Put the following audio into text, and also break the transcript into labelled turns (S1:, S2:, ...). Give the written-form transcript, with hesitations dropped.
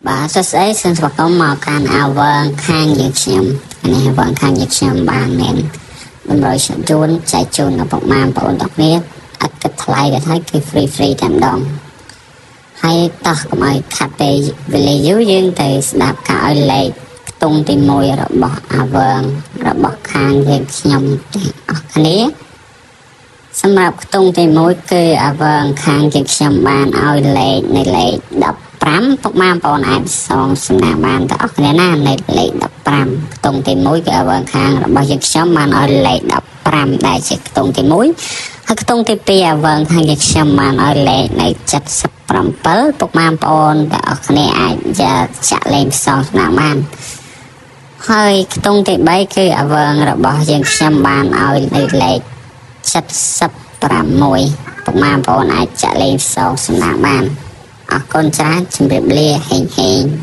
S1: បាទសួស្តីសូមស្វាគមន៍មកកាន់អាវើងខាងយើងខ្ញុំនេះអាវើងខាងយើងខ្ញុំបានមានតម្រុយជូនចែកជូនដល់ពុកម៉ែបងប្អូនទាំងគ្នាអត់គិតថ្លៃទេហើយគឺ free free តែម្ដងហើយតោះកុំឲ្យខាត់ពេលវេលាយូរយើងទៅស្ដាប់ការឲ្យលេខខ្ទង់ទី1របស់អាវើងរបស់ខាងយើងខ្ញុំទាំងអស់គ្នាសម្រាប់ខ្ទង់ទី1គឺអាវើងខាងយើងខ្ញុំបានឲ្យលេខនៅលេខ15ពុកម៉ែបងប្អូនអាចសងសំណាងបានទាំងអស់គ្នាណានៅលេខ15ខ្ទង់ទី1គឺអាវើងខាងរបស់យើងខ្ញុំបានឲ្យលេខ15ដែលជាខ្ទង់ទី1ហើយខ្ទង់ទី2អាវើងខាងយើងខ្ញុំបានឲ្យលេខនៅ77ពុកម៉ែបងប្អូនទាំងអស់គ្នាអាចយកចាក់លេងផ្សងសំណាងបានហើយខ្ទង់ទី3គឺអាវើងរបស់យើងខ្ញុំបានឲ្យនៅលេខ76ពុកម៉ែបងប្អូនអាចចាក់លេងផ្សងសំណាងបានអរគុណច្រើនជម្រាបលាហេងហេង។